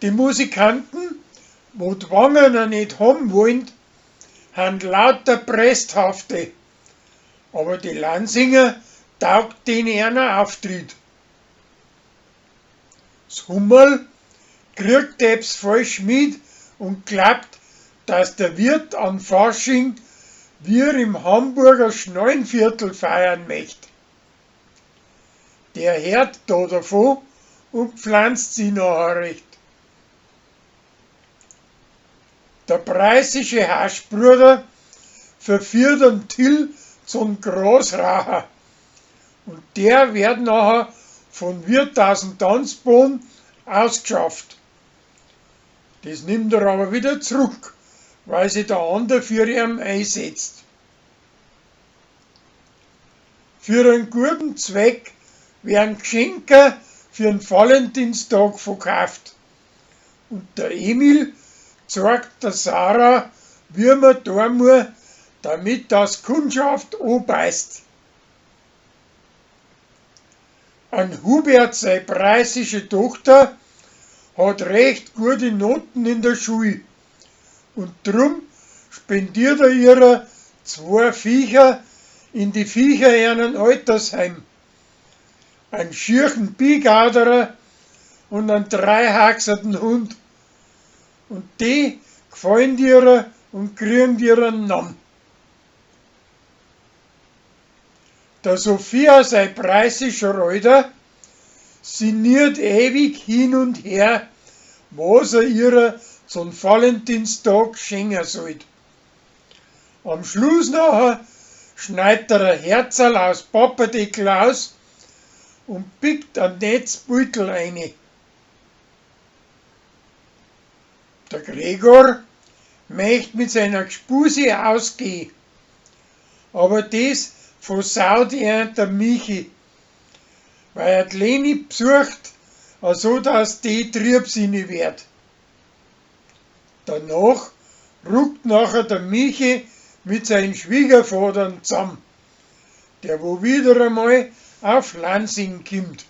Die Musikanten, wo d'Wangener net hom wolln, han lauter Presthafte, aber die Lansinger taugt den eaner Auftritt. S Hummerl kriegt ebbs falsch mit und glaubt, dass der Wirt an Fasching wir im Hamburger Schnallenviertel feiern möcht. Der hört da davon und pflanzt si nachher recht. Der preußische Haschbruder verführt den Till zum Grasraucher und der wird nachher von Wirt aus'm Tanzboden ausgeschafft. Das nimmt er aber wieder zurück, weil sich der ander für ihn einsetzt. Für einen guten Zweck werden Geschenke für den Valentinstag verkauft. Und der Emil zeigt der Sarah, wie man da muss, damit das Kundschaft anbeißt. An Hubert sei preußische Tochter hat recht gute Noten in der Schule und drum spendiert er ihrer zwei Viecher in die Viecher einen Altersheim. Einen schierchen Bigaderer und einen dreihaxerten Hund. Und die gefallen ihrer und kriegen ihren Namen. Der Sophia sei preußischer Alter sinniert ewig hin und her, was er ihrer zum Valentinstag schenken sollt. Am Schluss nachher schneidet er ein Herzerl aus Papperdeckel aus und pickt ein Netzbeutel eine. Der Gregor möcht mit seiner Gspusi ausgehen, aber das versaut ihn der Michi, weil er die Leni besucht, so dass die trübsinnig wird. Danach ruckt nachher der Michi mit seinen Schwiegervatern zusammen, der wo wieder einmal auf Lansing kommt.